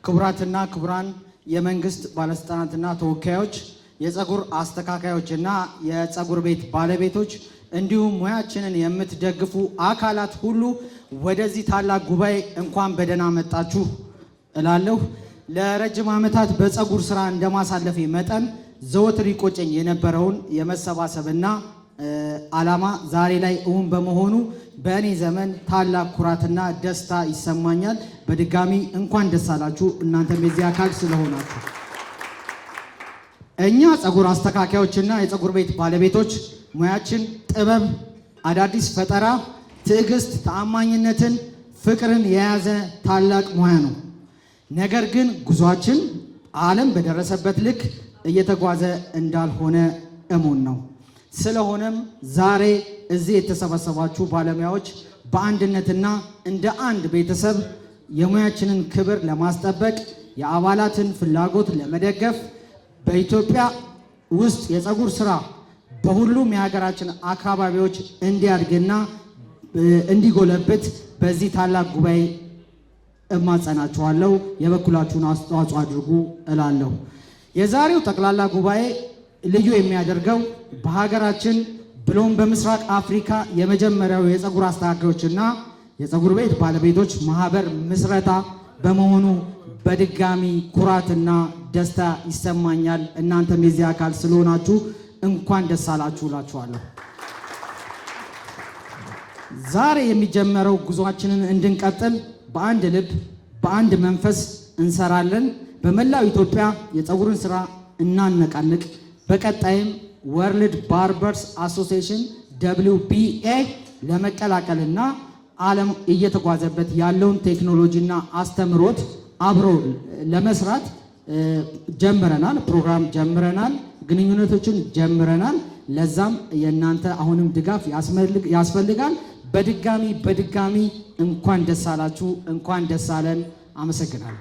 ክቡራትና ክቡራን የመንግስት ባለስልጣናትና ተወካዮች፣ የፀጉር አስተካካዮችና የፀጉር ቤት ባለቤቶች እንዲሁም ሙያችንን የምትደግፉ አካላት ሁሉ ወደዚህ ታላቅ ጉባኤ እንኳን በደህና መጣችሁ እላለሁ። ለረጅም ዓመታት በፀጉር ስራ እንደማሳለፌ መጠን ዘወትር ይቆጨኝ የነበረውን የመሰባሰብና ዓላማ ዛሬ ላይ እውን በመሆኑ በእኔ ዘመን ታላቅ ኩራትና ደስታ ይሰማኛል። በድጋሚ እንኳን ደስ አላችሁ እናንተም የዚህ አካል ስለሆናችሁ። እኛ ፀጉር አስተካካዮችና የፀጉር ቤት ባለቤቶች ሙያችን ጥበብ፣ አዳዲስ ፈጠራ፣ ትዕግስት፣ ተአማኝነትን፣ ፍቅርን የያዘ ታላቅ ሙያ ነው። ነገር ግን ጉዟችን ዓለም በደረሰበት ልክ እየተጓዘ እንዳልሆነ እሙን ነው። ስለሆነም ዛሬ እዚህ የተሰበሰባችሁ ባለሙያዎች በአንድነትና እንደ አንድ ቤተሰብ የሙያችንን ክብር ለማስጠበቅ፣ የአባላትን ፍላጎት ለመደገፍ፣ በኢትዮጵያ ውስጥ የፀጉር ስራ በሁሉም የሀገራችን አካባቢዎች እንዲያድግና እንዲጎለብት በዚህ ታላቅ ጉባኤ እማጸናችኋለሁ። የበኩላችሁን አስተዋጽኦ አድርጉ እላለሁ። የዛሬው ጠቅላላ ጉባኤ ልዩ የሚያደርገው በሀገራችን ብሎም በምስራቅ አፍሪካ የመጀመሪያው የፀጉር አስተካካዮችና የፀጉር ቤት ባለቤቶች ማህበር ምስረታ በመሆኑ በድጋሚ ኩራትና ደስታ ይሰማኛል። እናንተም የዚህ አካል ስለሆናችሁ እንኳን ደስ አላችሁ እላችኋለሁ። ዛሬ የሚጀመረው ጉዟችንን እንድንቀጥል በአንድ ልብ በአንድ መንፈስ እንሰራለን። በመላው ኢትዮጵያ የፀጉርን ስራ እናነቃንቅ። በቀጣይም World Barbers Association WBA ለመቀላቀልና ዓለም እየተጓዘበት ያለውን ቴክኖሎጂና አስተምሮት አብሮ ለመስራት ጀምረናል። ፕሮግራም ጀምረናል። ግንኙነቶችን ጀምረናል። ለዛም የእናንተ አሁንም ድጋፍ ያስፈልጋል። በድጋሚ በድጋሚ እንኳን ደስ አላችሁ፣ እንኳን ደስ አለን። አመሰግናለሁ።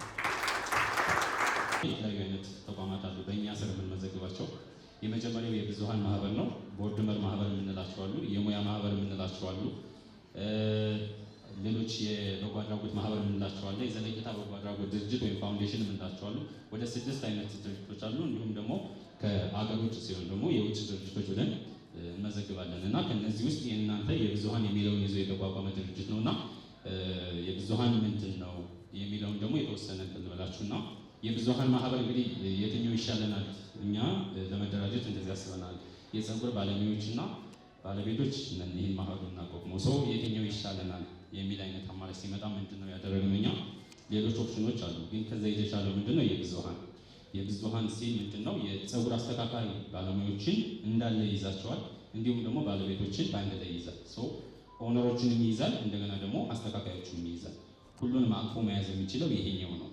የተለያዩ አይነት ተቋማት አሉ በእኛ ስር የምንመዘግባቸው። የመጀመሪያው የብዙሀን ማህበር ነው። ቦርድ መር ማህበር የምንላቸው አሉ። የሙያ ማህበር የምንላቸው አሉ። ሌሎች የበጎ አድራጎት ማህበር የምንላቸው አለ። የዘለቄታ በጎ አድራጎት ድርጅት ወይም foundation የምንላቸው አሉ። ወደ 6 አይነት ድርጅቶች አሉ። እንዲሁም ደግሞ ከአገር ውጭ ሲሆን ደግሞ የውጭ ድርጅቶች ብለን እንመዘግባለን እና ከነዚህ ውስጥ የእናንተ የብዙሀን የሚለውን ይዞ የተቋቋመ ድርጅት ነው እና የብዙሀን ምንድን ነው የሚለውን ደግሞ የተወሰነ እንበላችሁና የብዙሀን ማህበር እንግዲህ የትኛው ይሻለናል፣ እኛ ለመደራጀት እንደዚህ አስበናል። የፀጉር ባለሙያዎችና ባለቤቶች ይህን ማህበር እናቋቁመው ሰው የትኛው ይሻለናል የሚል አይነት አማራጭ ሲመጣ ምንድነው ያደረግነው እኛ ሌሎች ኦፕሽኖች አሉ፣ ግን ከዛ የተሻለው ምንድነው የብዙሀን ሲል ምንድነው የፀጉር አስተካካይ ባለሙያዎችን እንዳለ ይይዛቸዋል። እንዲሁም ደግሞ ባለቤቶችን በአንድ ላይ ይይዛል። So owner ኦችንም ይይዛል፣ እንደገና ደግሞ አስተካካዮችንም ይይዛል። ሁሉንም አቅፎ መያዝ የሚችለው ይሄኛው ነው።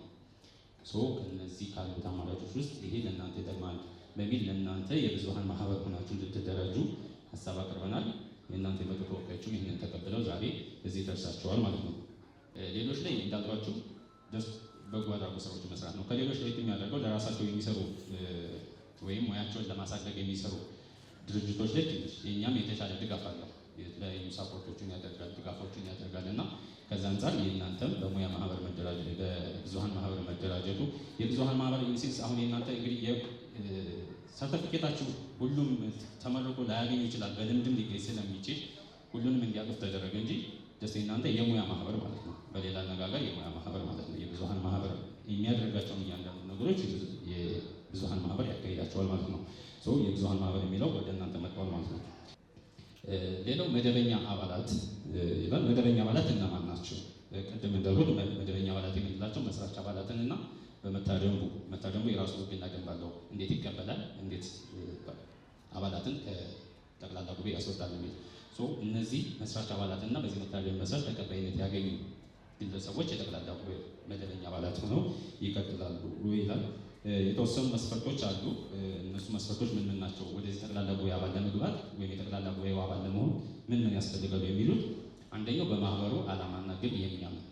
So ከነዚህ ካሉት አማራጮች ውስጥ ይሄ ለእናንተ ይጠቅማል በሚል ለእናንተ የብዙሀን ማህበር ሆናችሁ እንድትደራጁ ሀሳብ አቅርበናል። የእናንተ የመጡ ተወካዮችም ይህንን ተቀብለው ዛሬ እዚህ ደርሳችኋል ማለት ነው። ሌሎች ላይ እንዳልኳችሁ just በጎ አድራጎት ስራዎች መስራት ነው። ከሌሎች ለየት የሚያደርገው ለራሳቸው የሚሰሩ ወይም ሙያቸውን ለማሳደግ የሚሰሩ ድርጅቶች ላይ ትንሽ የእኛም የተሻለ ድጋፍ አለው። የተለያዩ support ኦችን ያደርጋል፣ ድጋፎችን ያደርጋል እና ከዛ አንፃር የእናንተም በሙያ ማህበር መደራጀት በብዙሀን ማህበር መደራጀቱ የብዙሀን ማህበር in sense አሁን የእናንተ እንግዲህ ሰርተፊኬታችሁ ሁሉም ተመርቆ ላያገኙ ይችላል። በልምድም ሊገኝ ስለሚችል ሁሉንም እንዲያቅፍ ተደረገ እንጂ just የእናንተ የሙያ ማህበር ማለት ነው። በሌላ አነጋገር የሙያ ማህበር ማለት ነው። የብዙሀን ማህበር የሚያደርጋቸውን እያንዳንዱ ነገሮች የብዙሀን ማህበር ያካሂዳቸዋል ማለት ነው። So የብዙሀን ማህበር የሚለው ወደ እናንተ መጥቷል ማለት ነው። ሌላው መደበኛ አባላት ይላል። መደበኛ አባላት እነማን ናቸው? ቅድም እንዳልኩት መደበኛ አባላት የምንላቸው መስራች አባላትንና በመታደንቡ መታደንቡ የራሱ ሕግና ደንብ አለው። እንዴት ይቀበላል፣ እንዴት አባላትን ከጠቅላላ ጉባኤ ያስወጣል የሚል so እነዚህ መስራች አባላትና በዚህ መታደንብ መሰረት ተቀባይነት ያገኙ ግለሰቦች የጠቅላላ ጉባኤ መደበኛ አባላት ሆነው ይቀጥላሉ ይላል። የተወሰኑ መስፈርቶች አሉ። እነሱ መስፈርቶች ምን ምን ናቸው? ወደዚህ ጠቅላላ ጉባኤ አባል ለመግባት ወይም የጠቅላላ ጉባኤው አባል ለመሆን ምን ምን ያስፈልጋሉ የሚሉት፣ አንደኛው በማህበሩ ዓላማና ግብ የሚያምን፣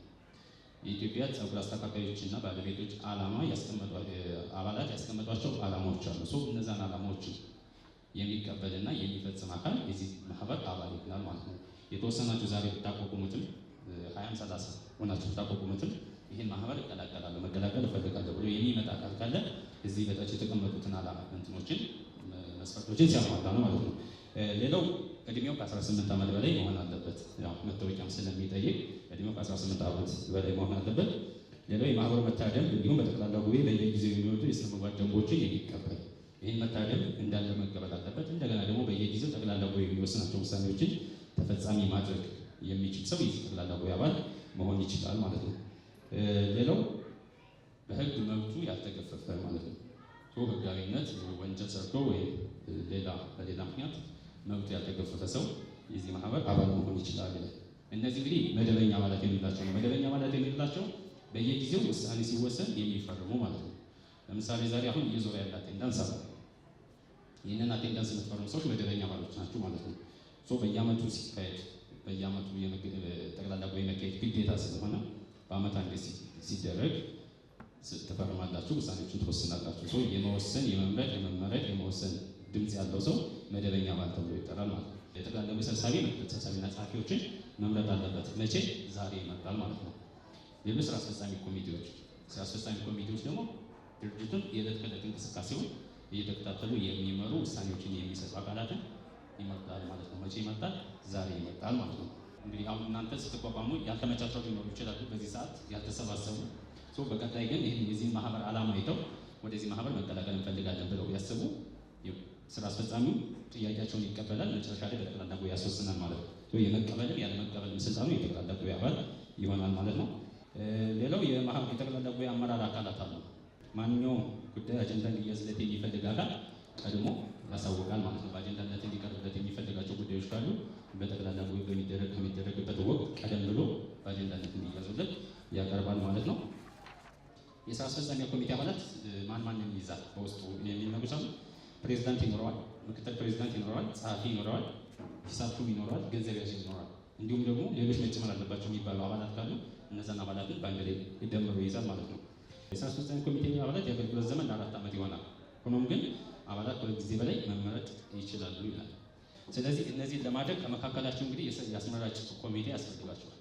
የኢትዮጵያ ፀጉር አስተካካዮችና ባለቤቶች ዓላማ አባላት ያስቀመጧቸው ዓላማዎች አሉ። So እነዛን ዓላማዎች የሚቀበልና የሚፈጽም አካል የዚህ ማህበር አባል ይሆናል ማለት ነው። የተወሰናችሁ ዛሬ ብታቋቁሙትም 20ም 30 ሆናችሁ ብታቋቁሙትም ይህን ማህበር እቀላቀላለሁ፣ መቀላቀል እፈልጋለሁ ብሎ የሚመጣ አካል ካለ እዚህ በታች የተቀመጡትን ዓላማ እንትኖችን መስፈርቶችን ሲያሟላ ነው ማለት ነው። ሌላው እድሜው ከ18 ዓመት በላይ መሆን አለበት። ያው መታወቂያም ስለሚጠይቅ እድሜው ከ18 ዓመት በላይ መሆን አለበት። ሌላው የማህበሩ መተዳደሪያ ደንብ እንዲሁም በጠቅላላ ጉባኤ በየጊዜው የሚወጡ የስነ ምግባር ደንቦችን የሚቀበል፣ ይህን መተዳደሪያ ደንብ እንዳለ መቀበል አለበት። እንደገና ደግሞ በየጊዜው ጠቅላላ ጉባኤ የሚወስናቸው ውሳኔዎችን ተፈጻሚ ማድረግ የሚችል ሰው የዚህ ጠቅላላ ጉባኤ አባል መሆን ይችላል ማለት ነው። ሌላው በህግ መብቱ ያልተገፈፈ ማለት ነው። ህጋዊነት ወንጀል ሰርቶ ወይም ሌላ በሌላ ምክንያት መብቱ ያልተገፈፈ ሰው የዚህ ማህበር አባል መሆን ይችላል ይላል። እነዚህ እንግዲህ መደበኛ አባላት የምንላቸው ነው። መደበኛ አባላት የምንላቸው በየጊዜው ውሳኔ ሲወሰን የሚፈርሙ ማለት ነው። ለምሳሌ ዛሬ አሁን እየዞረ ያለ attendance አለ። ይህንን attendance የምትፈርሙ ሰዎች መደበኛ አባሎች ናቸው ማለት ነው። So በየአመቱ ሲካሄድ፣ በየአመቱ ጠቅላላ ጉባኤ መካሄድ ግዴታ ስለሆነ በአመት አንዴ ሲደረግ ትፈርማላችሁ፣ ውሳኔዎችን ትወስናላችሁ። So የመወሰን፣ የመምረጥ፣ የመመረጥ፣ የመወሰን ድምፅ ያለው ሰው መደበኛ አባል ተብሎ ይጠራል ማለት ነው። የጠቅላላ ጉባኤ ሰብሳቢ፣ ምክትል ሰብሳቢና ጸሐፊዎችን መምረጥ አለበት። መቼ? ዛሬ ይመርጣል ማለት ነው። ሌሎች ስራ አስፈጻሚ ኮሚቴዎች ደግሞ ድርጅቱን የዕለት ከዕለት እንቅስቃሴውን እየተከታተሉ የሚመሩ፣ ውሳኔዎችን የሚሰጡ አካላትን ይመርጣል ማለት ነው። መቼ ይመርጣል? ዛሬ ይመርጣል ማለት ነው። እንግዲህ አሁን እናንተ ስትቋቋሙ ያልተመቻቸው ሊኖሩ ይችላሉ፣ በዚህ ሰዓት ያልተሰባሰቡ። በቀጣይ ግን ይህን የዚህን ማህበር ዓላማ አይተው ወደዚህ ማህበር መቀላቀል እንፈልጋለን ብለው ቢያስቡ ስራ አስፈጻሚው ጥያቄያቸውን ይቀበላል። መጨረሻ ላይ በጠቅላላ ጉባኤ ያስወስናል ማለት ነው። የመቀበልም ያለመቀበልም ስልጣኑ የጠቅላላ ጉባኤ አባል ይሆናል ማለት ነው። ሌላው የጠቅላላ ጉባኤ አመራር አካላት አሉ። ማንኛውም ጉዳይ አጀንዳ እንዲያዝለት የሚፈልግ አካል ቀድሞ ያሳውቃል ማለት ነው። በአጀንዳነት እንዲቀርብለት የሚፈልጋቸው ጉዳዮች ካሉ በጠቅላላ ጉባኤ ከሚደረግበት ወቅት ቀደም ብሎ በአጀንዳነት እንዲያዙለት ያቀርባል ማለት ነው። የስራ አስፈጻሚ ኮሚቴ አባላት ማን ማን ይይዛል በውስጡ የሚል ነገሮች አሉ። ፕሬዚዳንት ይኖረዋል፣ ምክትል ፕሬዚዳንት ይኖረዋል፣ ጸሐፊ ይኖረዋል፣ ሂሳብ ሹም ይኖረዋል፣ ገንዘብ ያዥ ይኖረዋል። እንዲሁም ደግሞ ሌሎች መጨመር አለባቸው የሚባሉ አባላት ካሉ እነዛን አባላትን በአንድ ላይ ደምሮ ይይዛል ማለት ነው። የስራ አስፈጻሚ ኮሚቴ አባላት የአገልግሎት ዘመን ለ4 ዓመት ይሆናል። ሆኖም ግን አባላት ከሁለት ጊዜ በላይ መመረጥ ይችላሉ ይላል። ስለዚህ እነዚህን ለማድረግ ከመካከላቸው እንግዲህ የአስመራጭ ኮሚቴ ያስፈልጋቸዋል።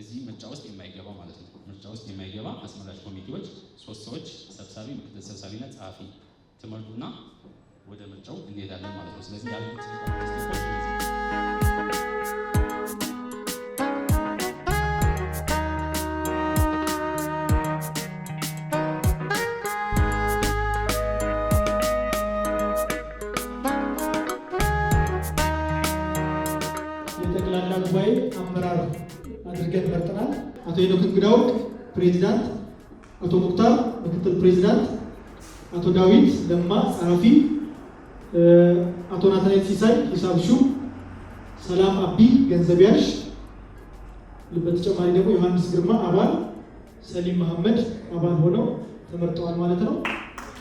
እዚህ ምርጫ ውስጥ የማይገባ ማለት ነው። ምርጫ ውስጥ የማይገባ አስመራጭ ኮሚቴዎች ሶስት ሰዎች፣ ሰብሳቢ፣ ምክትል ሰብሳቢና ጸሐፊ ትመርጡና ወደ ምርጫው እንሄዳለን ማለት ነው። ስለዚህ ያሉት step ኦች እነዚህ። የጠቅላላ ጉባኤ አመራር አድርገን መርጠናል። አቶ ሄኖክ እንግዳወርቅ ፕሬዚዳንት፣ አቶ ሙክታር ምክትል ፕሬዚዳንት፣ አቶ ዳዊት ለማ ጸሐፊ፣ አቶ ናትናኤል ሲሳይ ሂሳብ ሹም፣ ሰላም አቢ ገንዘብ ያዥ፣ በተጨማሪ ደግሞ ዮሐንስ ግርማ አባል፣ ሰሊም መሐመድ አባል ሆነው ተመርጠዋል ማለት ነው።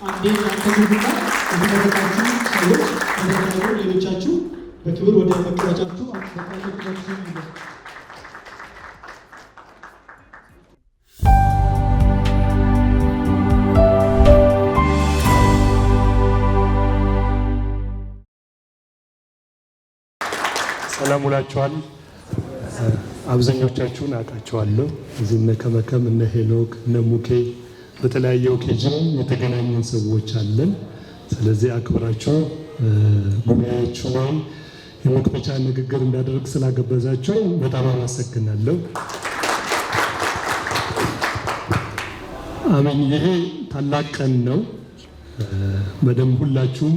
አንዴ እናንተ ግቡና የተመረጣችሁ ሰዎች እንደገና ሌሎቻችሁ በክብር ወደ መቀመጫችሁ በቃ። ሰላም ውላችኋል። አብዛኞቻችሁን አውቃቸዋለሁ። እዚህ እነ ከመከም፣ እነ ሄኖክ፣ እነ ሙኬ በተለያየ occasion የተገናኘን ሰዎች አለን። ስለዚህ አክብራችሁ ጉባኤያችሁ ላይ የመክፈቻ ንግግር እንዳደርግ ስላገበዛችሁ በጣም አመሰግናለሁ። አሜን። ይሄ ታላቅ ቀን ነው። በደንብ ሁላችሁም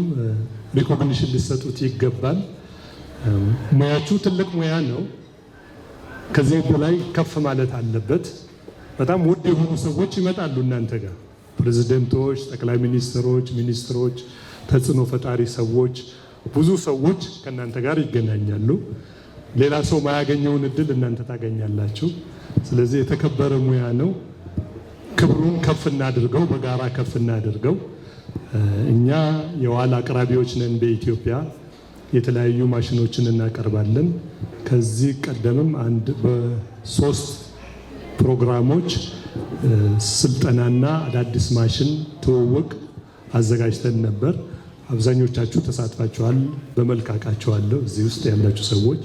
recognition ሊሰጡት ይገባል። ሙያችሁ ትልቅ ሙያ ነው። ከዚህ በላይ ከፍ ማለት አለበት። በጣም ውድ የሆኑ ሰዎች ይመጣሉ እናንተ ጋር፣ ፕሬዚደንቶች፣ ጠቅላይ ሚኒስትሮች፣ ሚኒስትሮች፣ ተጽዕኖ ፈጣሪ ሰዎች፣ ብዙ ሰዎች ከእናንተ ጋር ይገናኛሉ። ሌላ ሰው ማያገኘውን እድል እናንተ ታገኛላችሁ። ስለዚህ የተከበረ ሙያ ነው። ክብሩን ከፍ እናድርገው፣ በጋራ ከፍ እናድርገው። እኛ የዋል አቅራቢዎች ነን። በኢትዮጵያ የተለያዩ ማሽኖችን እናቀርባለን። ከዚህ ቀደምም አንድ በሶስት ፕሮግራሞች ስልጠናና አዳዲስ ማሽን ትውውቅ አዘጋጅተን ነበር። አብዛኞቻችሁ ተሳትፋችኋል። በመልክ አውቃችኋለሁ እዚህ ውስጥ ያላችሁ ሰዎች።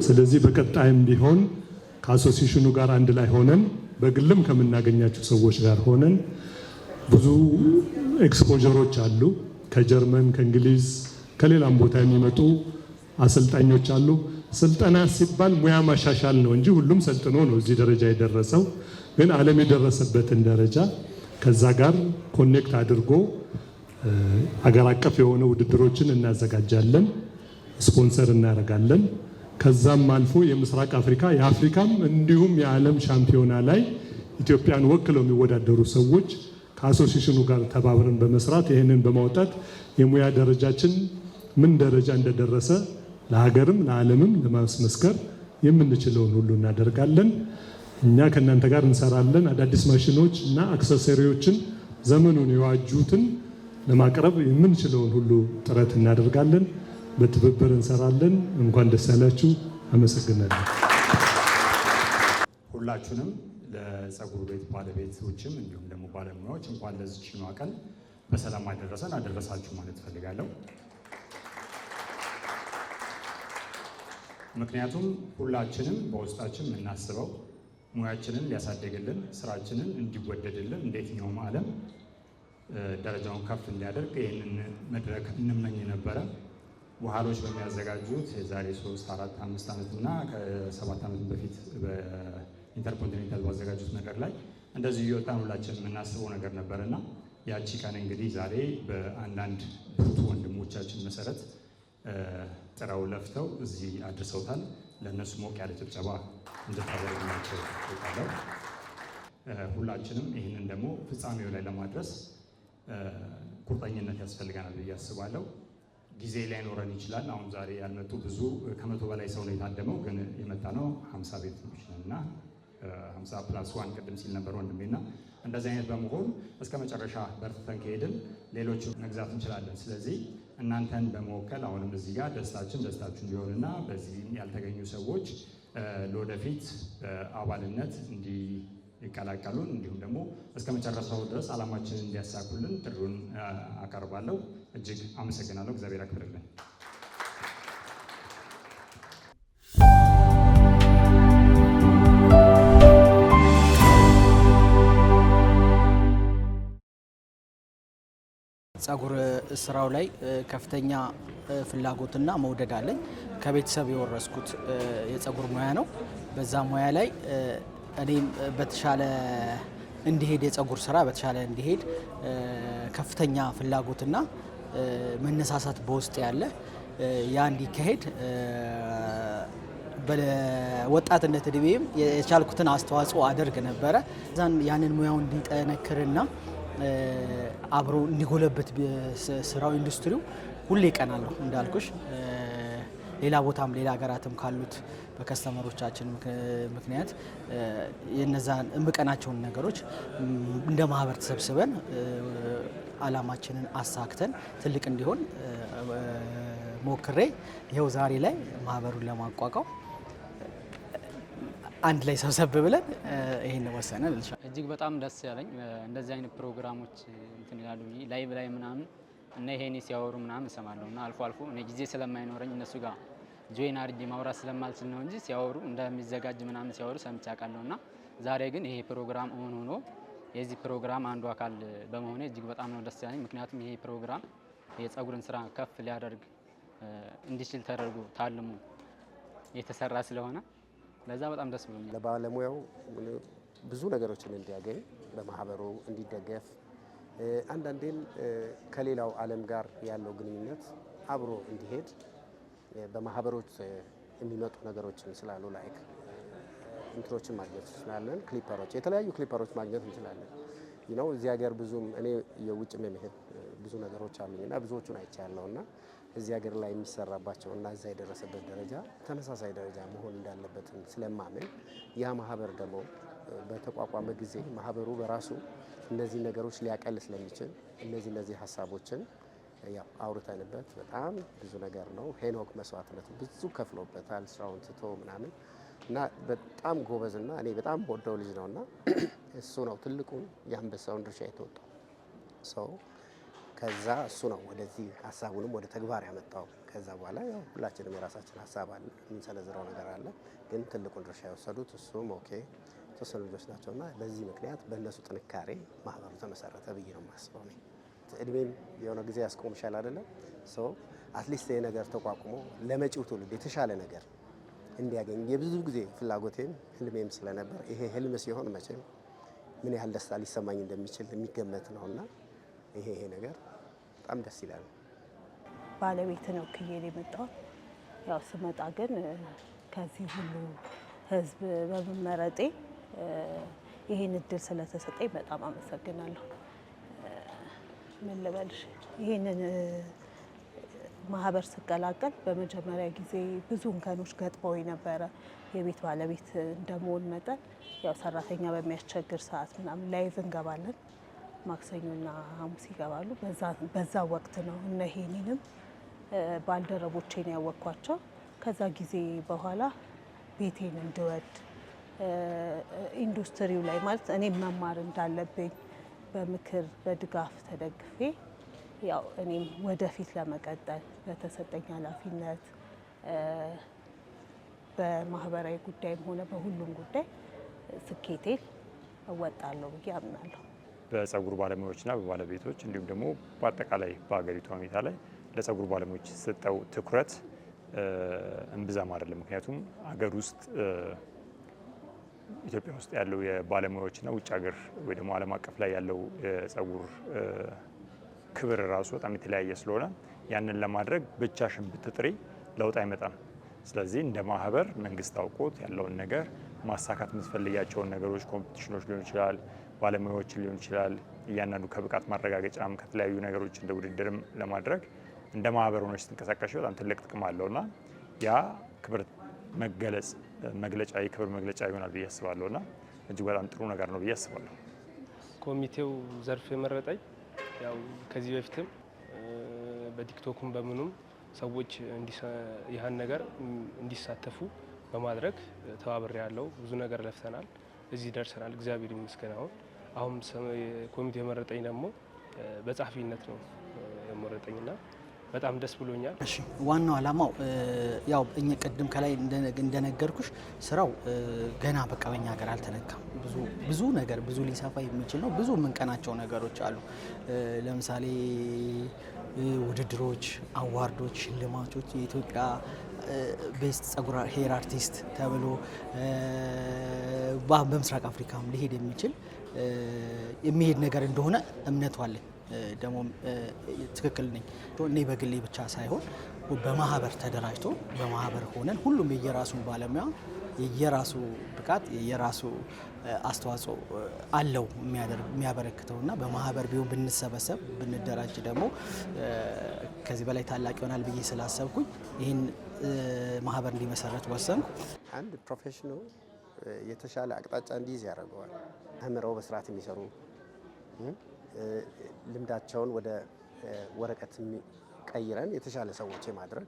ስለዚህ በቀጣይም ቢሆን ከ association ኑ ጋር አንድ ላይ ሆነን፣ በግልም ከምናገኛቸው ሰዎች ጋር ሆነን ብዙ exposure ኦች አሉ። ከጀርመን፣ ከእንግሊዝ፣ ከሌላም ቦታ የሚመጡ አሰልጣኞች አሉ። ስልጠና ሲባል ሙያ ማሻሻል ነው እንጂ ሁሉም ሰልጥኖ ነው እዚህ ደረጃ የደረሰው። ግን ዓለም የደረሰበትን ደረጃ ከዛ ጋር connect አድርጎ አገር አቀፍ የሆነ ውድድሮችን እናዘጋጃለን፣ ስፖንሰር እናደርጋለን። ከዛም አልፎ የምስራቅ አፍሪካ፣ የአፍሪካም እንዲሁም የዓለም ሻምፒዮና ላይ ኢትዮጵያን ወክለው የሚወዳደሩ ሰዎች ከ association ኑ ጋር ተባብረን በመስራት፣ ይህንን በማውጣት የሙያ ደረጃችን ምን ደረጃ እንደደረሰ ለሀገርም ለዓለምም ለማስመስከር የምንችለውን ሁሉ እናደርጋለን። እኛ ከእናንተ ጋር እንሰራለን። አዳዲስ ማሽኖች እና accessory ዎችን ዘመኑን የዋጁትን ለማቅረብ የምንችለውን ሁሉ ጥረት እናደርጋለን። በትብብር እንሰራለን። እንኳን ደስ ያላችሁ። አመሰግናለሁ። ሁላችሁንም ለፀጉር ቤት ባለቤቶችም እንዲሁም ደግሞ ባለሙያዎች እንኳን ለዚችኛዋ ቀን በሰላም አደረሰን አደረሳችሁ ማለት እፈልጋለሁ። ምክንያቱም ሁላችንም በውስጣችን የምናስበው ሙያችንን ሊያሳድግልን፣ ስራችንን እንዲወደድልን፣ እንደ የትኛውም ዓለም ደረጃውን ከፍ እንዲያደርግ ይህንን መድረክ እንመኝ ነበረ። ውሃሎች በሚያዘጋጁት የዛሬ 3፣ 4፣ 5 ዓመት እና ከ7 ዓመት በፊት በኢንተርኮንቲኔንታል ባዘጋጁት ነገር ላይ እንደዚሁ እየወጣን ሁላችን የምናስበው ነገር ነበር እና ያቺ ቀን እንግዲህ ዛሬ በአንዳንድ ብርቱ ወንድሞቻችን መሰረት ጥረው ለፍተው እዚህ አድርሰውታል። ለእነሱ ሞቅ ያለ ጭብጨባ እንድታደርግላቸው እጠይቃለሁ። ሁላችንም ይህንን ደግሞ ፍጻሜው ላይ ለማድረስ ቁርጠኝነት ያስፈልገናል ብዬ አስባለሁ። ጊዜ ላይኖረን ይችላል። አሁን ዛሬ ያልመጡ ብዙ፣ ከ100 በላይ ሰው ነው የታደመው፣ ግን የመጣ ነው 50 ቤቶች ነን እና 50 plus 1 ቅድም ሲል ነበር ወንድሜና እንደዚህ አይነት በመሆን እስከ መጨረሻ በርትተን ከሄድን ሌሎች መግዛት እንችላለን። ስለዚህ እናንተን በመወከል አሁንም እዚህ ጋር ደስታችን ደስታችሁ እንዲሆንና በዚህም ያልተገኙ ሰዎች ለወደፊት አባልነት እንዲቀላቀሉን እንዲሁም ደግሞ እስከ መጨረሻው ድረስ ዓላማችንን እንዲያሳኩልን ጥሪውን አቀርባለሁ። እጅግ አመሰግናለሁ። እግዚአብሔር ያክብርልን። ጸጉር ስራው ላይ ከፍተኛ ፍላጎትና መውደድ አለኝ። ከቤተሰብ የወረስኩት የጸጉር ሙያ ነው። በዛ ሙያ ላይ እኔም በተሻለ እንዲሄድ፣ የጸጉር ስራ በተሻለ እንዲሄድ ከፍተኛ ፍላጎትና መነሳሳት በውስጥ ያለ ያ እንዲካሄድ በወጣትነት እድሜም የቻልኩትን አስተዋጽኦ አደርግ ነበረ። ያንን ሙያው እንዲጠነክርና አብሮ እንዲጎለበት ስራው ኢንዱስትሪው ሁሌ እቀናለሁ። እንዳልኩሽ ሌላ ቦታም ሌላ ሀገራትም ካሉት በ customer ኦቻችን ምክንያት የነዛን እምቀናቸውን ነገሮች እንደ ማህበር ተሰብስበን አላማችንን አሳክተን ትልቅ እንዲሆን ሞክሬ ይኸው ዛሬ ላይ ማህበሩን ለማቋቋም አንድ ላይ ሰብሰብ ብለን ይሄን ወሰነን። እጅግ በጣም ደስ ያለኝ እንደዚህ አይነት ፕሮግራሞች እንትን ይላሉ ብዬ live ላይ ምናምን እና ይሄኔ ሲያወሩ ምናምን እሰማለሁ እና አልፎ አልፎ እኔ ጊዜ ስለማይኖረኝ እነሱ ጋር join አድርጌ ማውራት ስለማልችል ነው እንጂ ሲያወሩ እንደሚዘጋጅ ምናምን ሲያወሩ ሰምቼ አውቃለሁ። እና ዛሬ ግን ይሄ ፕሮግራም እውን ሆኖ የዚህ ፕሮግራም አንዱ አካል በመሆኔ እጅግ በጣም ነው ደስ ያለኝ። ምክንያቱም ይሄ ፕሮግራም የጸጉርን ስራ ከፍ ሊያደርግ እንዲችል ተደርጎ ታልሞ የተሰራ ስለሆነ ለዛ በጣም ደስ ብሎኛል። ለባለሙያው ብዙ ነገሮችን እንዲያገኝ፣ በማህበሩ እንዲደገፍ፣ አንዳንዴም ከሌላው ዓለም ጋር ያለው ግንኙነት አብሮ እንዲሄድ በማህበሮች የሚመጡ ነገሮችን ስላሉ like እንትኖችን ማግኘት እንችላለን። Clipper ኦች፣ የተለያዩ clipper ኦች ማግኘት እንችላለን። እዚህ ሀገር ብዙም እኔ የውጭም የመሄድ ብዙ ነገሮች አሉኝ እና ብዙዎቹን አይቻለሁ እና እዚህ ሀገር ላይ የሚሰራባቸው እና እዛ የደረሰበት ደረጃ ተመሳሳይ ደረጃ መሆን እንዳለበትም ስለማምን ያ ማህበር ደግሞ በተቋቋመ ጊዜ ማህበሩ በራሱ እነዚህ ነገሮች ሊያቀል ስለሚችል እነዚህ ሀሳቦችን ያው አውርተንበት በጣም ብዙ ነገር ነው። ሄኖክ መስዋዕትነቱ ብዙ ከፍሎበታል ስራውን ትቶ ምናምን እና በጣም ጎበዝና እኔ በጣም ወደው ልጅ ነው እና እሱ ነው ትልቁን የአንበሳውን ድርሻ የተወጣው ሰው። ከዛ እሱ ነው ወደዚህ ሀሳቡንም ወደ ተግባር ያመጣው። ከዛ በኋላ ያው ሁላችንም የራሳችን ሀሳብ አለ፣ የምንሰነዝረው ነገር አለ። ግን ትልቁን ድርሻ የወሰዱት እሱም okay የተወሰኑ ልጆች ናቸውና በዚህ ምክንያት በእነሱ ጥንካሬ ማህበሩ ተመሰረተ ብዬ ነው የማስበው። እኔ እድሜም የሆነ ጊዜ ያስቆምሻል አይደለም? So at least ይሄ ነገር ተቋቁሞ ለመጪው ትውልድ የተሻለ ነገር እንዲያገኝ የብዙ ጊዜ ፍላጎቴም ህልሜም ስለነበር ይሄ ህልም ሲሆን መቼም ምን ያህል ደስታ ሊሰማኝ እንደሚችል የሚገመት ነውና ይሄ ነገር በጣም ደስ ይላል። ባለቤትን ወክዬ ነው የመጣሁት። ያው ስመጣ ግን ከዚህ ሁሉ ህዝብ በመመረጤ ይህን እድል ስለተሰጠኝ በጣም አመሰግናለሁ። ምን ልበልሽ፣ ይህንን ማህበር ስቀላቀል በመጀመሪያ ጊዜ ብዙ እንከኖች ገጥመው ነበረ። የቤት ባለቤት እንደመሆን መጠን ያው ሰራተኛ በሚያስቸግር ሰዓት ምናምን live እንገባለን። ማክሰኞና ሐሙስ ይገባሉ። በዛ ወቅት ነው እነ ሄኒንም ባልደረቦቼን ያወቅኳቸው። ከዛ ጊዜ በኋላ ቤቴን እንድወድ፣ ኢንዱስትሪው ላይ ማለት እኔም መማር እንዳለብኝ በምክር በድጋፍ ተደግፌ ያው እኔም ወደፊት ለመቀጠል በተሰጠኝ ኃላፊነት በማህበራዊ ጉዳይም ሆነ በሁሉም ጉዳይ ስኬቴን እወጣለሁ ብዬ አምናለሁ። በጸጉር ባለሙያዎችና በባለቤቶች እንዲሁም ደግሞ በአጠቃላይ በሀገሪቷ ሁኔታ ላይ ለጸጉር ባለሙያዎች የተሰጠው ትኩረት እምብዛም አይደለም። ምክንያቱም ሀገር ውስጥ ኢትዮጵያ ውስጥ ያለው የባለሙያዎችና ውጭ ሀገር ወይ ደግሞ ዓለም አቀፍ ላይ ያለው የጸጉር ክብር ራሱ በጣም የተለያየ ስለሆነ ያንን ለማድረግ ብቻሽን ብትጥሪ ለውጥ አይመጣም። ስለዚህ እንደ ማህበር መንግስት አውቆት ያለውን ነገር ማሳካት የምትፈልጊያቸውን ነገሮች competition ኦች ሊሆን ይችላል፣ ባለሙያዎችን ሊሆን ይችላል፣ እያንዳንዱ ከብቃት ማረጋገጫም ከተለያዩ ነገሮች እንደ ውድድርም ለማድረግ እንደ ማህበር ሆነች ስትንቀሳቀሽ በጣም ትልቅ ጥቅም አለውና ያ ክብር መገለጽ መግለጫ የክብር መግለጫ ይሆናል ብዬ አስባለሁና እጅግ በጣም ጥሩ ነገር ነው ብዬ አስባለሁ። ኮሚቴው ዘርፍ የመረጠኝ ያው ከዚህ በፊትም በቲክቶኩም በምኑም ሰዎች ይህን ነገር እንዲሳተፉ በማድረግ ተባብሬ ያለው ብዙ ነገር ለፍተናል፣ እዚህ ደርሰናል። እግዚአብሔር ይመስገን። አሁን ኮሚቴው የመረጠኝ ደግሞ በጸሐፊነት ነው የመረጠኝና በጣም ደስ ብሎኛል። እሺ፣ ዋናው ዓላማው ያው እኛ ቅድም ከላይ እንደነገርኩሽ ስራው ገና በቃ በእኛ ሀገር አልተነካም። ብዙ ብዙ ነገር ብዙ ሊሰፋ የሚችል ነው። ብዙ የምንቀናቸው ነገሮች አሉ። ለምሳሌ ውድድሮች፣ award ኦች፣ ሽልማቶች፣ የኢትዮጵያ best ጸጉር hair artist ተብሎ በምስራቅ አፍሪካም ሊሄድ የሚችል የሚሄድ ነገር እንደሆነ እምነቱ አለኝ። ደግሞ ትክክል ነኝ። እኔ በግሌ ብቻ ሳይሆን በማህበር ተደራጅቶ በማህበር ሆነን ሁሉም የየራሱን ባለሙያ የየራሱ ብቃት የየራሱ አስተዋጽኦ አለው የሚያበረክተው እና በማህበር ቢሆን ብንሰበሰብ ብንደራጅ ደግሞ ከዚህ በላይ ታላቅ ይሆናል ብዬ ስላሰብኩኝ ይህን ማህበር እንዲመሰረት ወሰንኩ። አንድ profession ኑ የተሻለ አቅጣጫ እንዲይዝ ያደርገዋል። ተምረው በስርዓት የሚሰሩ፣ ልምዳቸውን ወደ ወረቀት ቀይረን የተሻለ ሰዎች የማድረግ፣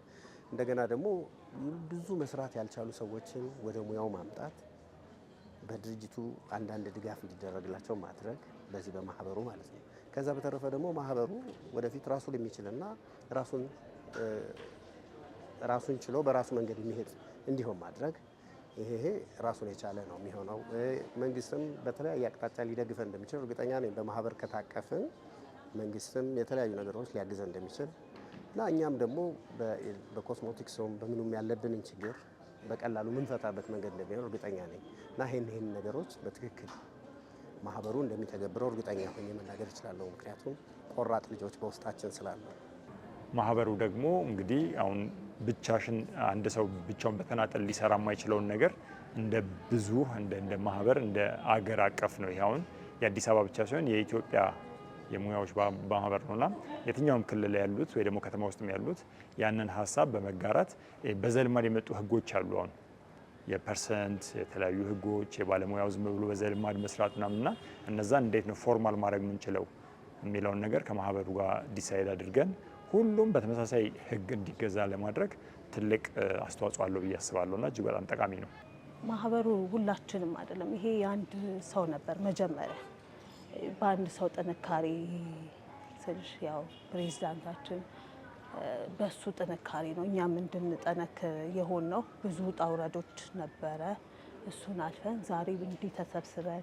እንደገና ደግሞ ብዙ መስራት ያልቻሉ ሰዎችን ወደ ሙያው ማምጣት፣ በድርጅቱ አንዳንድ ድጋፍ እንዲደረግላቸው ማድረግ በዚህ በማህበሩ ማለት ነው። ከዛ በተረፈ ደግሞ ማህበሩ ወደፊት ራሱን የሚችልና ራሱን ችሎ በራሱ መንገድ የሚሄድ እንዲሆን ማድረግ ይሄ ራሱን የቻለ ነው የሚሆነው። መንግስትም በተለያየ አቅጣጫ ሊደግፈን እንደሚችል እርግጠኛ ነኝ። በማህበር ከታቀፍን መንግስትም የተለያዩ ነገሮች ሊያግዘን እንደሚችል እና እኛም ደግሞ በኮስሞቲክሱም በምኑም ያለብንን ችግር በቀላሉ ምንፈታበት መንገድ እንደሚሆን እርግጠኛ ነኝ እና ይህን ነገሮች በትክክል ማህበሩ እንደሚተገብረው እርግጠኛ ሆኜ መናገር እችላለሁ። ምክንያቱም ቆራጥ ልጆች በውስጣችን ስላሉ። ማህበሩ ደግሞ እንግዲህ አሁን ብቻሽን አንድ ሰው ብቻውን በተናጠል ሊሰራ የማይችለውን ነገር እንደ ብዙ እንደ ማህበር እንደ አገር አቀፍ ነው። ይሄ አሁን የአዲስ አበባ ብቻ ሳይሆን የኢትዮጵያ የሙያዎች ማህበር ነውና የትኛውም ክልል ያሉት ወይ ደግሞ ከተማ ውስጥም ያሉት ያንን ሀሳብ በመጋራት በዘልማድ የመጡ ህጎች አሉ። አሁን የ percent የተለያዩ ህጎች የባለሙያው ዝም ብሎ በዘልማድ መስራት ምናምንና እነዛን እንዴት ነው formal ማድረግ የምንችለው የሚለውን ነገር ከማህበሩ ጋር decide አድርገን ሁሉም በተመሳሳይ ህግ እንዲገዛ ለማድረግ ትልቅ አስተዋጽኦ አለው ብዬ አስባለሁና እጅግ በጣም ጠቃሚ ነው። ማህበሩ ሁላችንም አይደለም፣ ይሄ የአንድ ሰው ነበር መጀመሪያ። በአንድ ሰው ጥንካሬ ስልሽ ያው ፕሬዚዳንታችን በሱ ጥንካሬ ነው እኛም እንድንጠነክር የሆን ነው። ብዙ ውጣ ውረዶች ነበረ። እሱን አልፈን ዛሬ እንዲህ ተሰብስበን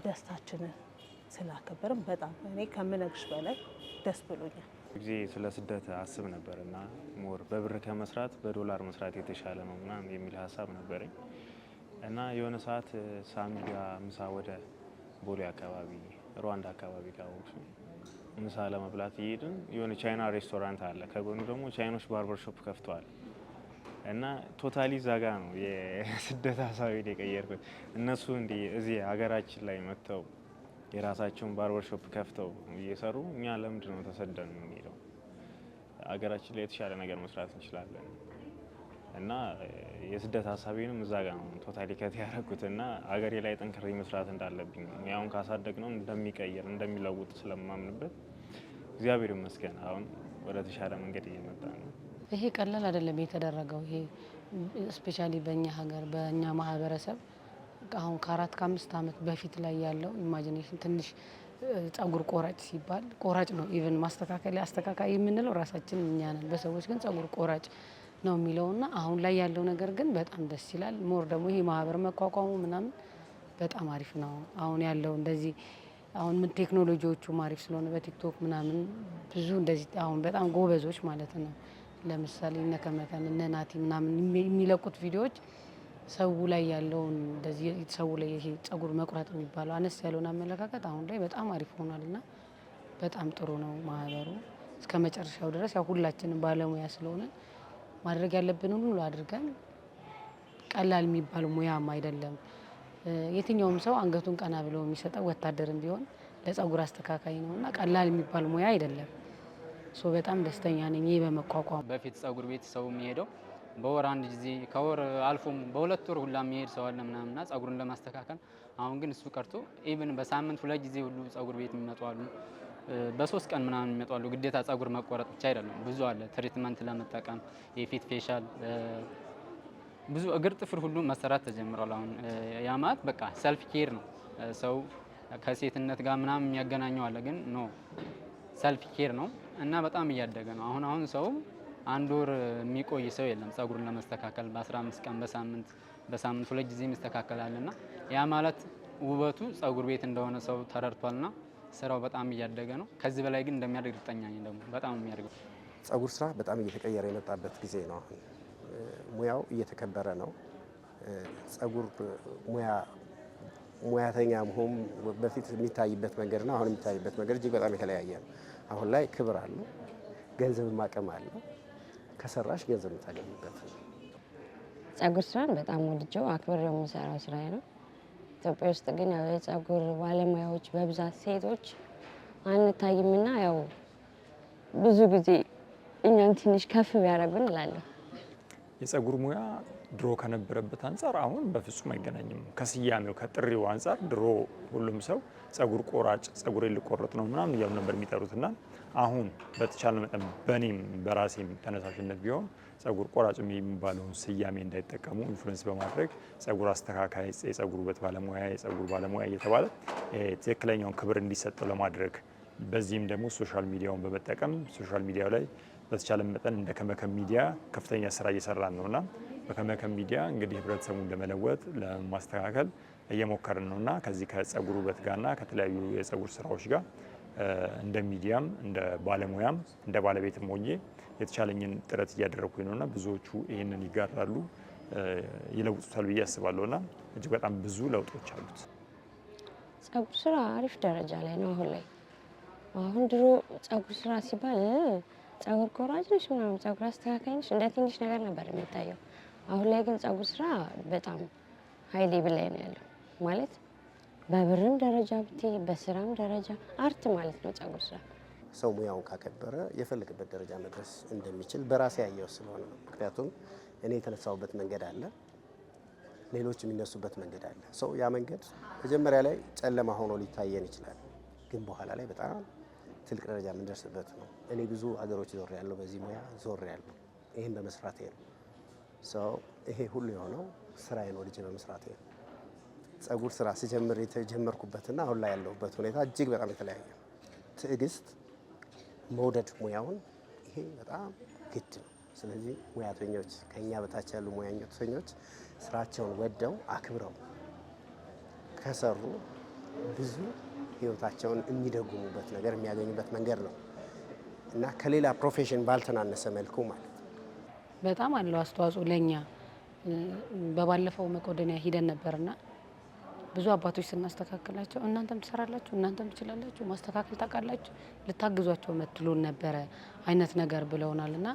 ደስታችንን ስላከበርን በጣም እኔ ከምነግርሽ በላይ ደስ ብሎኛል። ጊዜ ስለ ስደት አስብ ነበር እና more በብር ከመስራት በዶላር መስራት የተሻለ ነው ምናምን የሚል ሀሳብ ነበረኝ። እና የሆነ ሰዓት ሳሚ ጋር ምሳ ወደ ቦሌ አካባቢ፣ ሩዋንዳ አካባቢ ካወቅሽ፣ ምሳ ለመብላት እየሄድን የሆነ ቻይና ሬስቶራንት አለ። ከጎኑ ደግሞ ቻይኖች barber shop ከፍተዋል። እና totally እዛ ጋ ነው የስደት ሀሳቤን የቀየርኩት። እነሱ እንዲህ እዚህ ሀገራችን ላይ መጥተው የራሳቸውን barber shop ከፍተው እየሰሩ እኛ ለምንድን ነው ተሰደን የምንሄደው? ሀገራችን ላይ የተሻለ ነገር መስራት እንችላለን። እና የስደት ሀሳቤንም እዛ ጋ ነው totally cut ያደረኩት እና ሀገሬ ላይ ጠንክሬ መስራት እንዳለብኝ፣ ሙያውን ካሳደግ ነው እንደሚቀይር፣ እንደሚለውጥ ስለማምንበት እግዚአብሔር ይመስገን አሁን ወደ ተሻለ መንገድ እየመጣ ነው። ይሄ ቀላል አይደለም የተደረገው። ይሄ especially በእኛ ሀገር፣ በእኛ ማህበረሰብ አሁን ከ4 ከ5 ዓመት በፊት ላይ ያለው imagination ትንሽ ጸጉር ቆራጭ ሲባል ቆራጭ ነው። Even ማስተካከል አስተካካይ የምንለው ራሳችን እኛ ነን። በሰዎች ግን ጸጉር ቆራጭ ነው የሚለውና አሁን ላይ ያለው ነገር ግን በጣም ደስ ይላል። More ደግሞ ይሄ ማህበር መቋቋሙ ምናምን በጣም አሪፍ ነው። አሁን ያለው እንደዚህ አሁን ምን ቴክኖሎጂዎቹም አሪፍ ስለሆነ በቲክቶክ ምናምን ብዙ እንደዚህ አሁን በጣም ጎበዞች ማለት ነው። ለምሳሌ እነ ከመከን፣ እነ ናቲ ምናምን የሚለቁት ቪዲዮዎች ሰው ላይ ያለውን እንደዚህ ሰው ላይ ይሄ ጸጉር መቁረጥ የሚባለው አነስ ያለውን አመለካከት አሁን ላይ በጣም አሪፍ ሆኗል እና በጣም ጥሩ ነው። ማህበሩ እስከ መጨረሻው ድረስ ያው ሁላችንም ባለሙያ ስለሆነ ማድረግ ያለብንን ሁሉ አድርገን፣ ቀላል የሚባል ሙያም አይደለም። የትኛውም ሰው አንገቱን ቀና ብሎ የሚሰጠው ወታደርም ቢሆን ለጸጉር አስተካካይ ነው እና ቀላል የሚባል ሙያ አይደለም። So በጣም ደስተኛ ነኝ ይህ በመቋቋሙ። በፊት ጸጉር ቤት ሰው የሚሄደው በወር አንድ ጊዜ፣ ከወር አልፎም በ2 ወር ሁላ የሚሄድ ሰው አለ ምናምንና ጸጉሩን ለማስተካከል። አሁን ግን እሱ ቀርቶ even በሳምንት ሁለት ጊዜ ሁሉ ጸጉር ቤት የሚመጡ አሉ። በ3 ቀን ምናምን የሚመጡ አሉ። ግዴታ ጸጉር መቆረጥ ብቻ አይደለም፣ ብዙ አለ። Treatment ለመጠቀም የፊት facial፣ ብዙ እግር ጥፍር ሁሉ መሰራት ተጀምሯል። አሁን ያ ማለት በቃ self care ነው። ሰው ከሴትነት ጋር ምናምን የሚያገናኘው አለ፣ ግን no፣ self care ነው እና በጣም እያደገ ነው። አሁን አሁን ሰው አንድ ወር የሚቆይ ሰው የለም ጸጉሩን ለመስተካከል። በ15 ቀን፣ በሳምንት፣ በሳምንት ሁለት ጊዜ ይስተካከላል እና ያ ማለት ውበቱ ጸጉር ቤት እንደሆነ ሰው ተረድቷልና ስራው በጣም እያደገ ነው። ከዚህ በላይ ግን እንደሚያድግ እርግጠኛ ነኝ። ደግሞ በጣም የሚያድገው። ጸጉር ስራ በጣም እየተቀየረ የመጣበት ጊዜ ነው። አሁን ሙያው እየተከበረ ነው። ጸጉር ሙያ ሙያተኛ መሆን በፊት የሚታይበት መንገድና አሁን የሚታይበት መንገድ እጅግ በጣም የተለያየ ነው። አሁን ላይ ክብር አለው፣ ገንዘብ አቅም አለው። ከሰራሽ ገንዘብ የምታገኝበት ነው። ጸጉር ስራን በጣም ወድጀው አክብሬው የምሰራው ስራዬ ነው። ኢትዮጵያ ውስጥ ግን ያው የጸጉር ባለሙያዎች በብዛት ሴቶች አንታይምና ያው ብዙ ጊዜ እኛን ትንሽ ከፍ ቢያደርጉን እላለሁ። የጸጉር ሙያ ድሮ ከነበረበት አንጻር አሁን በፍጹም አይገናኝም። ከስያሜው፣ ከጥሪው አንጻር ድሮ ሁሉም ሰው ጸጉር ቆራጭ፣ ጸጉሬን ልቆረጥ ነው ምናምን እያሉ ነበር የሚጠሩት እና አሁን በተቻለ መጠን በእኔም በራሴም ተነሳሽነት ቢሆን ጸጉር ቆራጭ የሚባለውን ስያሜ እንዳይጠቀሙ influence በማድረግ ጸጉር አስተካካይ፣ የጸጉር ውበት ባለሙያ፣ የጸጉር ባለሙያ እየተባለ ትክክለኛውን ክብር እንዲሰጠው ለማድረግ፣ በዚህም ደግሞ social media ውን በመጠቀም social media ው ላይ በተቻለ መጠን እንደ ከመከም ሚዲያ ከፍተኛ ስራ እየሰራን ነው እና በከመከም ሚዲያ እንግዲህ ህብረተሰቡን ለመለወጥ፣ ለማስተካከል እየሞከርን ነው እና ከዚህ ከጸጉር ውበት ጋርና ከተለያዩ የጸጉር ስራዎች ጋር እንደ ሚዲያም፣ እንደ ባለሙያም፣ እንደ ባለቤትም ሆኜ የተቻለኝን ጥረት እያደረግኩኝ ነው እና ብዙዎቹ ይህንን ይጋራሉ፣ ይለውጡታል ብዬ አስባለሁ እና እጅግ በጣም ብዙ ለውጦች አሉት። ጸጉር ስራ አሪፍ ደረጃ ላይ ነው አሁን ላይ። አሁን ድሮ ጸጉር ስራ ሲባል ጸጉር ቆራጭ ነሽ ምናምን፣ ጸጉር አስተካካይ ነሽ እንደ ትንሽ ነገር ነበር የሚታየው። አሁን ላይ ግን ጸጉር ስራ በጣም high level ላይ ነው ያለው። ማለት በብርም ደረጃ ብትይ በስራም ደረጃ art ማለት ነው ጸጉር ስራ። ሰው ሙያውን ካከበረ የፈለገበት ደረጃ መድረስ እንደሚችል በራሴ ያየው ስለሆነ ነው። ምክንያቱም እኔ የተነሳሁበት መንገድ አለ፣ ሌሎች የሚነሱበት መንገድ አለ። So ያ መንገድ መጀመሪያ ላይ ጨለማ ሆኖ ሊታየን ይችላል፣ ግን በኋላ ላይ በጣም ትልቅ ደረጃ የምንደርስበት ነው። እኔ ብዙ አገሮች ዞሬያለሁ፣ በዚህ ሙያ ዞሬያለሁ፣ ይህን በመስራቴ ነው። So ይሄ ሁሉ የሆነው ስራዬን ወድጄ በመስራቴ ነው። ጸጉር ስራ ስጀምር የተጀመርኩበትና አሁን ላይ ያለሁበት ሁኔታ እጅግ በጣም የተለያየ ነው። ትዕግስት፣ መውደድ ሙያውን ይሄ በጣም ግድ ነው። ስለዚህ ሙያተኞች፣ ከኛ በታች ያሉ ሙያተኞች ስራቸውን ወደው አክብረው ከሰሩ ብዙ ህይወታቸውን የሚደጉሙበት ነገር የሚያገኙበት መንገድ ነው እና ከሌላ profession ባልተናነሰ መልኩ ማለት ነው። በጣም አለው አስተዋጽኦ ለኛ። በባለፈው መቄዶንያ ሂደን ነበርና ብዙ አባቶች ስናስተካክላቸው እናንተም ትሰራላችሁ፣ እናንተም ትችላላችሁ፣ ማስተካከል ታውቃላችሁ፣ ልታግዟቸው መትሉን ነበረ አይነት ነገር ብለውናል። እና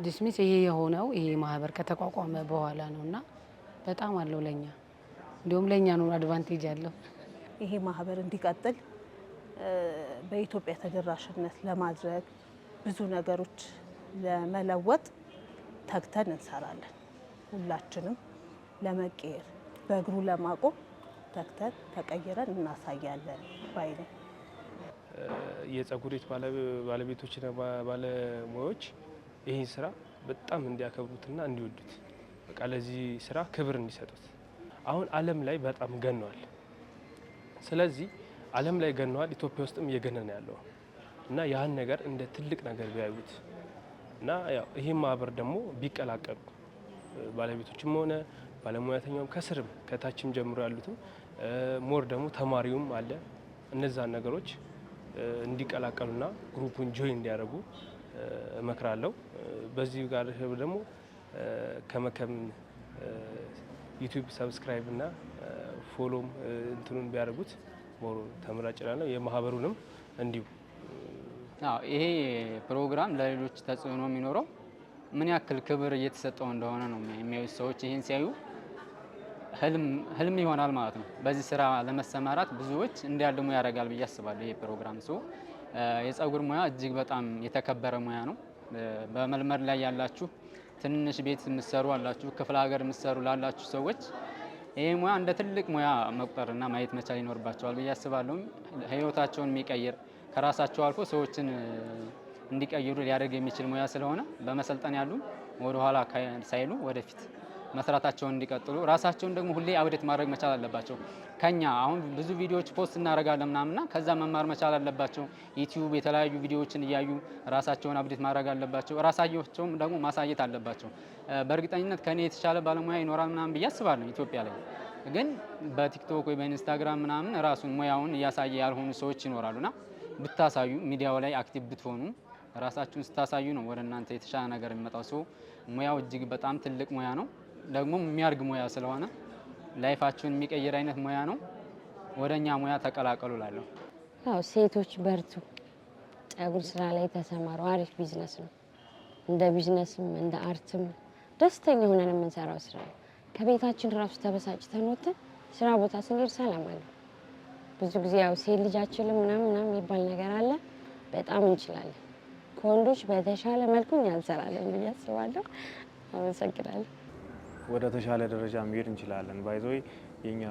this means ይሄ የሆነው ይሄ ማህበር ከተቋቋመ በኋላ ነው እና በጣም አለው ለኛ፣ እንዲሁም ለኛ ነው advantage ያለው። ይሄ ማህበር እንዲቀጥል፣ በኢትዮጵያ ተደራሽነት ለማድረግ፣ ብዙ ነገሮች ለመለወጥ ተግተን እንሰራለን። ሁላችንም ለመቀየር፣ በእግሩ ለማቆም ተግተን ተቀይረን እናሳያለን ባይ ነኝ። የጸጉር ቤት ባለቤቶችና ባለሙያዎች ይህን ስራ በጣም እንዲያከብሩትና እንዲወዱት፣ በቃ ለዚህ ስራ ክብር እንዲሰጡት። አሁን ዓለም ላይ በጣም ገኗል። ስለዚህ ዓለም ላይ ገኗል፣ ኢትዮጵያ ውስጥም እየገነነ ያለው እና ያን ነገር እንደ ትልቅ ነገር ቢያዩት እና ያው ይህን ማህበር ደግሞ ቢቀላቀሉ፣ ባለቤቶችም ሆነ ባለሙያተኛውም ከስርም ከታችም ጀምሮ ያሉትም፣ more ደግሞ ተማሪውም አለ፣ እነዛን ነገሮች እንዲቀላቀሉና group ኡን join እንዲያደርጉ እመክራለሁ። በዚህ ጋር ደግሞ ከመከም YouTube subscribe እና follow ም እንትኑን ቢያደርጉት more ተመራጭ እላለሁ። የማህበሩንም እንዲሁ። አዎ፣ ይሄ ፕሮግራም ለሌሎች ተጽዕኖ የሚኖረው ምን ያክል ክብር እየተሰጠው እንደሆነ ነው የሚያዩት። ሰዎች ይህን ሲያዩ ህልም ይሆናል ማለት ነው። በዚህ ስራ ለመሰማራት ብዙዎች እንዲያልሙ ያደርጋል ብዬ አስባለሁ። ይሄ ፕሮግራም so የጸጉር ሙያ እጅግ በጣም የተከበረ ሙያ ነው። በመልመድ ላይ ያላችሁ፣ ትንሽ ቤት የምትሰሩ አላችሁ፣ ክፍለ ሀገር የምትሰሩ ላላችሁ ሰዎች ይሄ ሙያ እንደ ትልቅ ሙያ መቁጠርና ማየት መቻል ይኖርባቸዋል ብዬ አስባለሁ። ህይወታቸውን የሚቀይር፣ ከራሳቸው አልፎ ሰዎችን እንዲቀይሩ ሊያደርግ የሚችል ሙያ ስለሆነ በመሰልጠን ያሉ ወደኋላ ሳይሉ ወደፊት መስራታቸውን እንዲቀጥሉ፣ ራሳቸውን ደግሞ ሁሌ update ማድረግ መቻል አለባቸው። ከኛ አሁን ብዙ ቪዲዮዎች post እናደርጋለን ምናምንና ከዛ መማር መቻል አለባቸው። YouTube የተለያዩ ቪዲዮዎችን እያዩ ራሳቸውን update ማድረግ አለባቸው። ራሳቸውም ደግሞ ማሳየት አለባቸው። በእርግጠኝነት ከኔ የተሻለ ባለሙያ ይኖራል ምናምን ብዬ አስባለሁ። ኢትዮጵያ ላይ ግን በ TikTok ወይ በ Instagram ምናምን ራሱን ሙያውን እያሳየ ያልሆኑ ሰዎች ይኖራሉና ብታሳዩ፣ ሚዲያው ላይ active ብትሆኑ፣ ራሳችሁን ስታሳዩ ነው ወደ እናንተ የተሻለ ነገር የሚመጣው። ሰው ሙያው እጅግ በጣም ትልቅ ሙያ ነው። ደግሞ የሚያድግ ሙያ ስለሆነ life ኣችሁን የሚቀይር አይነት ሙያ ነው። ወደ እኛ ሙያ ተቀላቀሉ እላለሁ። ያው ሴቶች በርቱ፣ ጸጉር ስራ ላይ ተሰማሩ። አሪፍ ቢዝነስ ነው። እንደ ቢዝነስም እንደ art ም ደስተኛ ሆነን የምንሰራው ስራ ነው። ከቤታችን ራሱ ተበሳጭተን ወጥተን ስራ ቦታ ስንሄድ ሰላም አለ። ብዙ ጊዜ ያው ሴት ልጅ አችልም ምናምን ምናምን የሚባል ነገር አለ። በጣም እንችላለን። ከወንዶች በተሻለ መልኩ እኛ እንሰራለን ብዬ አስባለሁ። አመሰግናለሁ። ወደ ተሻለ ደረጃ መሄድ እንችላለን። By the way የኛ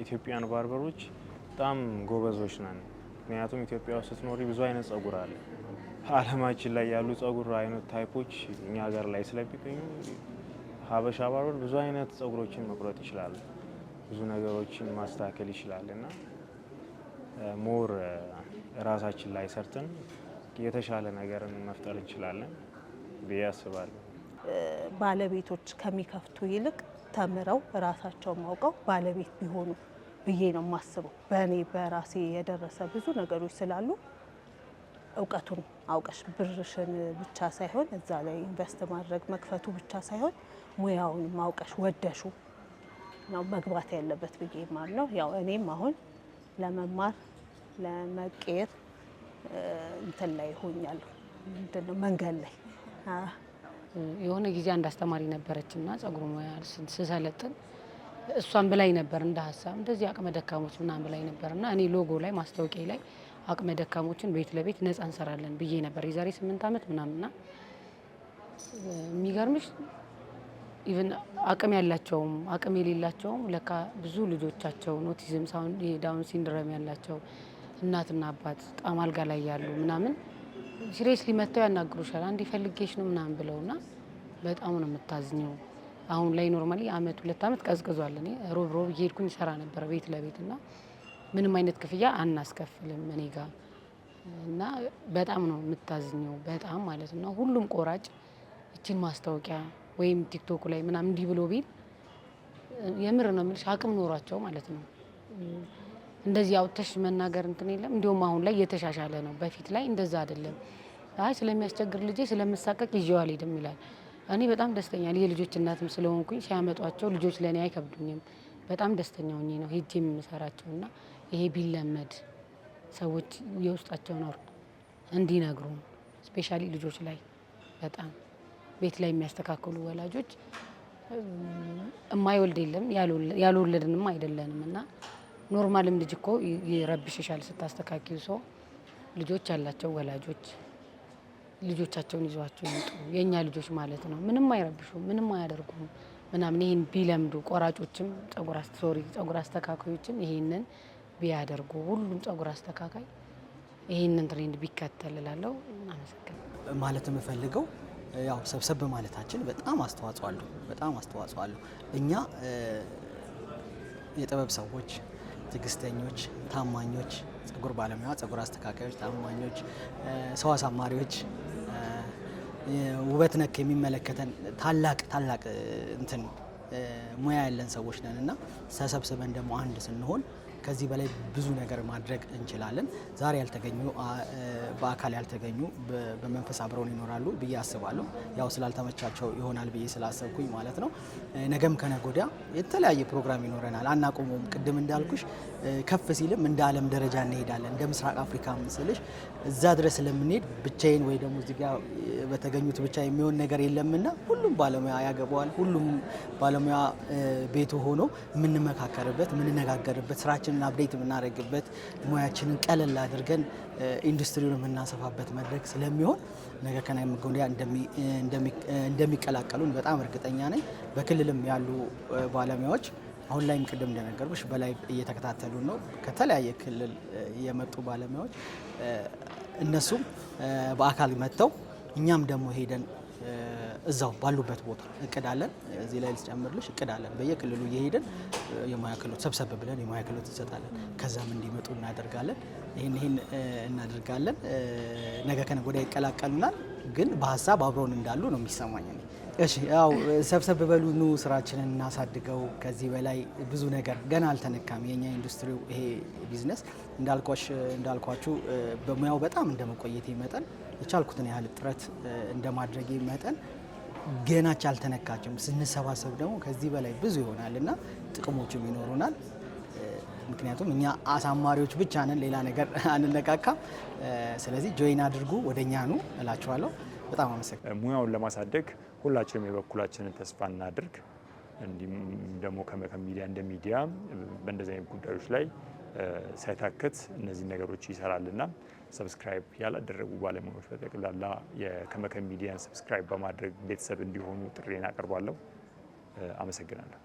Ethiopian barber ኦች በጣም ጎበዞች ነን። ምክንያቱም ኢትዮጵያ ውስጥ ስትኖሪ ብዙ አይነት ጸጉር አለ። አለማችን ላይ ያሉ ጸጉር አይነት type ኦች እኛ ሀገር ላይ ስለሚገኙ ሀበሻ barber ብዙ አይነት ጸጉሮችን መቁረጥ ይችላል፣ ብዙ ነገሮችን ማስተካከል ይችላል እና more ራሳችን ላይ ሰርተን የተሻለ ነገርን መፍጠር እንችላለን ብዬ አስባለሁ። ባለቤቶች ከሚከፍቱ ይልቅ ተምረው ራሳቸውን አውቀው ባለቤት ቢሆኑ ብዬ ነው የማስበው። በእኔ በራሴ የደረሰ ብዙ ነገሮች ስላሉ እውቀቱን አውቀሽ ብርሽን ብቻ ሳይሆን እዛ ላይ invest ማድረግ መክፈቱ ብቻ ሳይሆን ሙያውን አውቀሽ ወደሹ ነው መግባት ያለበት ብዬ የማምነው። ያው እኔም አሁን ለመማር ለመቀየር እንትን ላይ ሆኛለሁ። ምንድነው መንገድ ላይ። የሆነ ጊዜ አንድ አስተማሪ ነበረችና ጸጉር ሙያ ስሰለጥን እሷን ብላኝ ነበር፣ እንደ ሀሳብ እንደዚህ አቅመ ደካሞች ምናምን ብላኝ ነበር እና እኔ ሎጎ ላይ፣ ማስታወቂያ ላይ አቅመ ደካሞችን ቤት ለቤት ነጻ እንሰራለን ብዬ ነበር የዛሬ 8 ዓመት ምናምንና የሚገርምሽ even አቅም ያላቸውም አቅም የሌላቸውም ለካ ብዙ ልጆቻቸውን ኦቲዝም፣ Down syndrome ያላቸው እናትና አባት በጣም አልጋ ላይ ያሉ ምናምን seriously መጥተው ያናግሩሻል። አንድ ፈልጌሽ ነው ምናምን ብለውና በጣም ነው የምታዝኘው። አሁን ላይ normally አመት 2 አመት ቀዝቅዟል። እኔ ሮብ ሮብ እየሄድኩኝ ሰራ ነበር ቤት ለቤት እና ምንም አይነት ክፍያ አናስከፍልም እኔ ጋ። እና በጣም ነው የምታዝኘው፣ በጣም ማለት ነው። ሁሉም ቆራጭ እችን ማስታወቂያ ወይም ቲክቶክ ላይ ምናምን እንዲህ ብሎ ቢል የምር ነው የምልሽ አቅም ኖሯቸው ማለት ነው። እንደዚህ አውጥተሽ መናገር እንትን የለም። እንዲሁም አሁን ላይ እየተሻሻለ ነው። በፊት ላይ እንደዛ አይደለም። አይ ስለሚያስቸግር ልጄ ስለምሳቀቅ ይዤው አልሄድም ይላል። እኔ በጣም ደስተኛ የልጆች እናትም ስለሆንኩኝ ሲያመጧቸው ልጆች ለእኔ አይከብዱኝም። በጣም ደስተኛ ሆኜ ነው ሄጄ የምሰራቸው እና ይሄ ቢለመድ ሰዎች የውስጣቸውን እንዲነግሩ specially ልጆች ላይ በጣም ቤት ላይ የሚያስተካክሉ ወላጆች የማይወልድ የለም፣ ያልወለድንም አይደለንም እና normal ም ልጅ እኮ ይረብሽሻል ስታስተካክዪ። ሰው ልጆች ያላቸው ወላጆች ልጆቻቸውን ይዘዋቸው ይምጡ። የእኛ ልጆች ማለት ነው። ምንም አይረብሹም፣ ምንም አያደርጉም ምናምን። ይሄን ቢለምዱ ቆራጮችም፣ sorry፣ ጸጉር አስተካካዮችም ይሄንን ቢያደርጉ፣ ሁሉም ጸጉር አስተካካይ ይሄንን trend ቢከተል እላለሁ። አመሰግናለሁ። ማለት የምፈልገው ያው ሰብሰብ ማለታችን በጣም አስተዋጽኦ አለው። በጣም አስተዋጽኦ አለው። እኛ የጥበብ ሰዎች፣ ትዕግስተኞች፣ ታማኞች፣ ጸጉር ባለሙያ፣ ጸጉር አስተካካዮች፣ ታማኞች፣ ሰው አሳማሪዎች፣ ውበት ነክ የሚመለከተን ታላቅ ታላቅ እንትን ሙያ ያለን ሰዎች ነን እና ተሰብስበን ደግሞ አንድ ስንሆን ከዚህ በላይ ብዙ ነገር ማድረግ እንችላለን። ዛሬ ያልተገኙ፣ በአካል ያልተገኙ በመንፈስ አብረውን ይኖራሉ ብዬ አስባለሁ። ያው ስላልተመቻቸው ይሆናል ብዬ ስላሰብኩኝ ማለት ነው። ነገም ከነገ ወዲያ የተለያየ ፕሮግራም ይኖረናል። አናቆመውም። ቅድም እንዳልኩሽ ከፍ ሲልም እንደ ዓለም ደረጃ እንሄዳለን። እንደ ምስራቅ አፍሪካ ስልሽ እዛ ድረስ ስለምንሄድ ብቻዬን ወይ ደግሞ እዚህ ጋር በተገኙት ብቻ የሚሆን ነገር የለምና ሁሉም ባለሙያ ያገባዋል። ሁሉም ባለሙያ ቤቱ ሆኖ የምንመካከርበት፣ የምንነጋገርበት፣ ስራችንን update የምናደርግበት፣ ሙያችንን ቀለል አድርገን ኢንዱስትሪውን የምናሰፋበት መድረክ ስለሚሆን ነገ ከነገ ወዲያ እንደሚቀላቀሉን በጣም እርግጠኛ ነኝ። በክልልም ያሉ ባለሙያዎች አሁን ላይም ቅድም እንደነገርኩሽ በ live እየተከታተሉ ነው። ከተለያየ ክልል የመጡ ባለሙያዎች እነሱም በአካል መጥተው እኛም ደግሞ ሄደን እዛው ባሉበት ቦታ እቅድ አለን። እዚህ ላይ ልጨምርልሽ እቅድ አለን። በየክልሉ እየሄድን የሙያ ክህሎት ሰብሰብ ብለን የሙያ ክህሎት እንሰጣለን። ከዛም እንዲመጡ እናደርጋለን። ይህን ይህን እናደርጋለን። ነገ ከነገ ወዲያ ይቀላቀሉናል። ግን በሀሳብ አብረውን እንዳሉ ነው የሚሰማኝ። እሺ ያው ሰብሰብ በሉ፣ ኑ ስራችንን እናሳድገው። ከዚህ በላይ ብዙ ነገር ገና አልተነካም። የኛ ኢንዱስትሪው ይሄ ቢዝነስ እንዳልኳችሁ በሙያው በጣም እንደመቆየቴ መጠን፣ የቻልኩትን ያህል ጥረት እንደማድረጌ መጠን ገናች አልተነካችም። ስንሰባሰብ ደግሞ ከዚህ በላይ ብዙ ይሆናል እና ጥቅሞችም ይኖሩናል። ምክንያቱም እኛ አሳማሪዎች ብቻ ነን፣ ሌላ ነገር አንነካካም። ስለዚህ join አድርጉ፣ ወደ እኛ ኑ እላችኋለሁ። በጣም አመሰግናለሁ። ሙያውን ለማሳደግ ሁላችንም የበኩላችንን ተስፋ እናድርግ። እንዲሁም ደግሞ ከመከም ሚዲያ እንደ ሚዲያ በእንደዚህ አይነት ጉዳዮች ላይ ሳይታክት እነዚህን ነገሮች ይሰራልና subscribe ያላደረጉ ባለሙያዎች በጠቅላላ የከመከም ሚዲያን subscribe በማድረግ ቤተሰብ እንዲሆኑ ጥሪዬን አቀርባለሁ። አመሰግናለሁ።